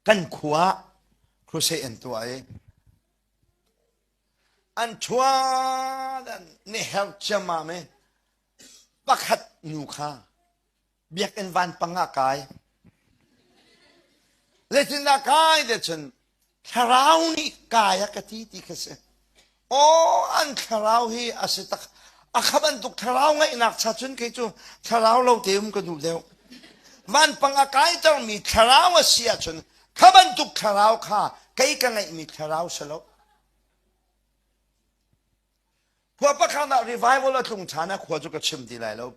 Kan khua crusade an tuah i an ṭhuan an ni her ciammam i pakhat nu kha biakinn vanpang ah kai. Zeitindah kai te cun thlarau nih kai a ka ti ti kha si. Aw an thlarau hi a si tak. A kha bantuk thlarau ngeihnak cha cun kei cu thlarau lo te um ka duh deuh. Vanpang a kaitermi thlarau a si ahcun kha bantuk thlarau kha kei ka ngeihmi thlarau si lo. Khua pakhat ah revival a tlung ṭhan a khua cu ka chim ti lai lo.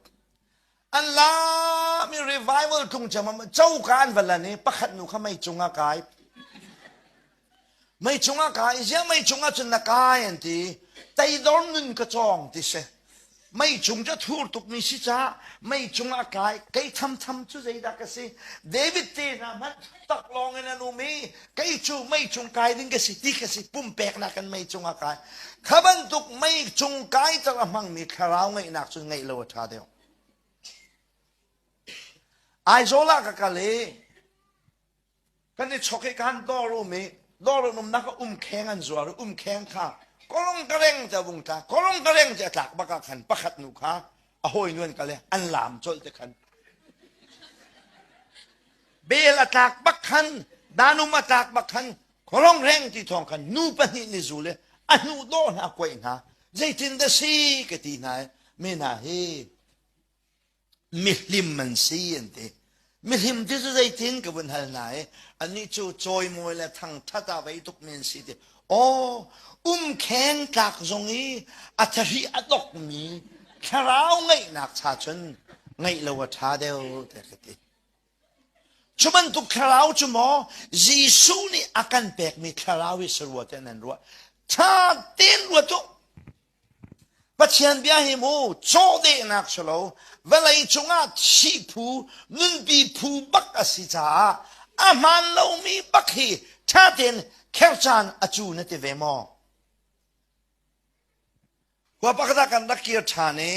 An lam i revival tlung ciammam coka an va lan i pakhat nu kha mei cung ah kai. Mei cung ah kai, ziah mei cung ah cun na kai an ti. Teidor nun ka cawng ti si. Mei cung cu thur tukmi si caah mei cung ah kai. Kei thamtham cu zeidah ka si? David te hna hmanh taklawng in an um i kei cu mei cung kai ding ka si ti ka si pumpeknak in mei cung ah kai. Kha bantuk mei cung kai tar a hmangmi thlarau ngeihnak cun ngeih lo a ṭha deuh. Aizawl ah ka kal i kan i chok i kan dawr um i dawr an umnak ah umkheng an zuar i umkheng kha kolong ka reng te vung tla kolong ka reng te a tlak bak ah khan pakhat nu kha a hawi nu an kal i an laam colh te khan bel a tlak bak khan danum a tlak bak khan kolong reng ti thawng khan nu pahnih ni zul i a hnu dawh hna kuaih hna zeitin dah si ka ti hna i mi hna hi mihlim an si an ti. Mihlim ti cu zeitin ka vun hal hna i annih cu cawimawi le thangṭhat ah vei tukmi an si ti. Aw, umkheng tlak zong i a thahri a dokmi thlarau ngeihnak cha cun ngeih lo a ṭha deuh tiah ka ti. Cu bantuk thlarau cu maw Jesuh nih a kan pekmi thlarau hi sarua te nan ruah. Ṭha tein ruat u. Pathian bia hi mu cawhdehnak si lo vawlei cungah thih phu nunpi phu bak a si caah a hmaan lomi bak hi ṭha tein kher caan a cu na ti ve maw? Khua pakhat ah kan rak kir ṭhan i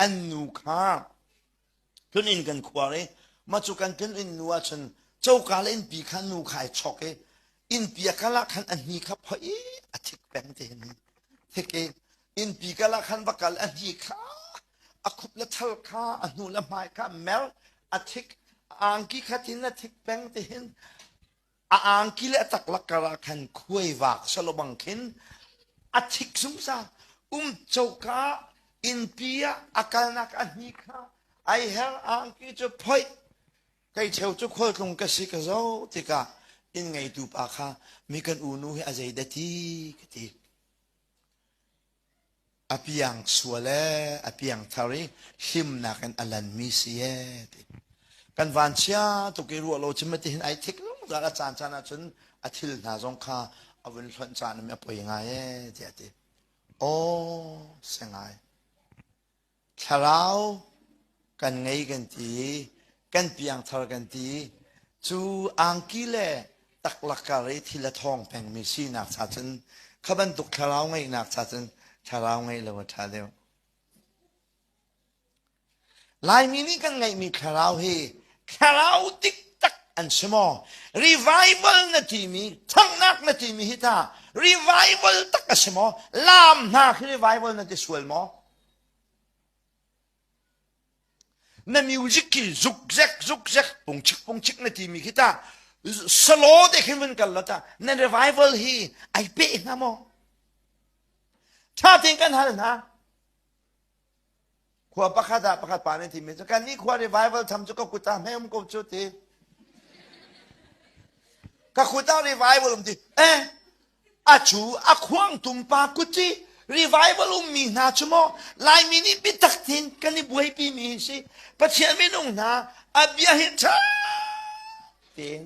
an nu kha tlun kan khuar i mah cu kan tlun inn nu ah cun coka le innpi kha nu kha ai chok i innpi a kal ah khan a hni kha phoih i a thik peng te hin thik i innpi kal ah khan va kal a hni kha a khup le thal kha a hnu le hmai kha mer a thik angki kha tin a thik peng te hin a angki le a taklak karah khan khuaivak salobang khin a thik zungzal um coka innpi ah a kalnak a hni kha ai her angki cu phoih kei cheu cu khualtlung ka si ka zo tikah inn ngeitu pa kha mi kan unu hi a zei dah ti ka ti A piang sual ee, a piangthar i hlimnak in a lanmi si ee ti. Kan vanchia tuk i ruah lo cim ti hin ai thik zungzal a caan caan ahcun a thil hna zong kha a vun hlonh caan a poi ngai ee tiah a ti. Aw si ngai. Thlarau kan ngei kan ti, kan piangthar kan ti, cu angki le taklak kar i thil a thawng pengmi sinak cha cun kha bantuk thlarau ngeihnak cha cun thlarau ngeih lo a ṭha deuh. Laimi nih kan ngeihmi thlarau hi thlarau dik tak an si maw? Revival na timi, ṭhanghnak na timi hi ta revival tak a si maw? Laam hna khi revival na ti sual maw? Na music khi zukzek zukzek pungchik pungchik na timi khi ta salo te khin vun kal la ta na revival hi ai pe hnga maw? Tha tein kan hal hna. Khua pakhat ah pakhat pa nih timi cu kan nih khua revival tham cu ka kut ah hme um ko cu ti. Ka kut ah revival um ti. Eh a cu a khuangtum pa kut i revival ummi hna cu maw Laimi nih biatak tein kan i buaipi mi hi si Pathian minung hna a bia hi ṭha tein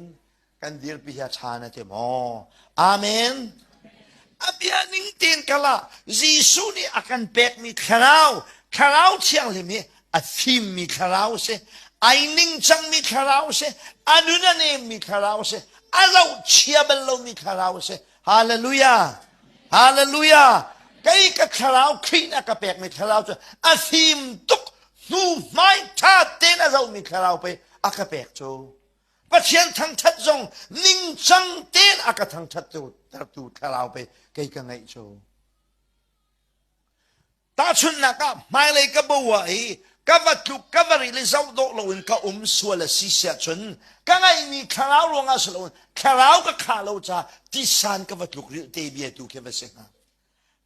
kan dirpi hi a ṭha na ti maw Amen a bia ning tein kal ah Jesuh nih a kan pekmi thlarau thlarau thianghlim hi a fimmi thlarau si ai ningcangmi thlarau si a nun a nemmi thlarau si a zohchia bal lomi thlarau si hallelujah hallelujah kei ka thlarau Khrih nih a ka pekmi thlarau cu a fim tuk hnu hmai ṭha tein a zohmi thlarau pei a ka pek cu. Pathian thangṭhat zong ningcang tein a ka thangṭhat tertu thlarau pei kei ka ngeih cu. Tahchunhnak ah hmailei ka bo ah i ka va tluk ka va ril i zoh dawh loin ka um sual a si siah cun ka ngeihmi thlarau ruangah si loin thlarau ka khah lo caah tisan ka va tluk rilh te bia tu khi va si hnga.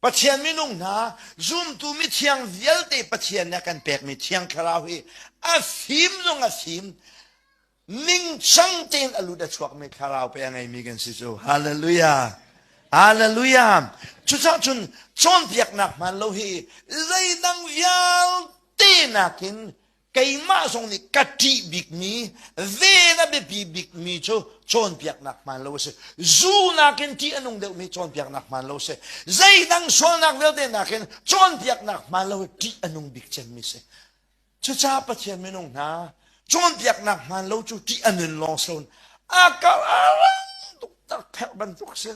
Pathian minung hna zumtu mithiang vialte Pathian nih a kan pekmi thiang thlarau hi a fim zong a fim ningcang tein a lut a chuakmi thlarau pe a ngeimi kan si cu. Hallelujah. Hallelujah. Cucaah cun cawnpiaknak hmaan lo hi zeidang vialte nakin keimah zong nih ka ṭih bikmi ven a biapi bikmi cu cawnpiaknak hmaan lo a si. Zu nakin ṭih a nung deuhmi cawnpiaknak hmaan lo a si. Zeidang sualnak vialte nakin cawnpiaknak hmaan lo hi ṭih a nung bik cemmi a si. Cucaah Pathian minung hna cawnpiaknak hmaan lo cu ṭih a nun lawng si loin a kar a rang tuk tak pherh bantuk a si.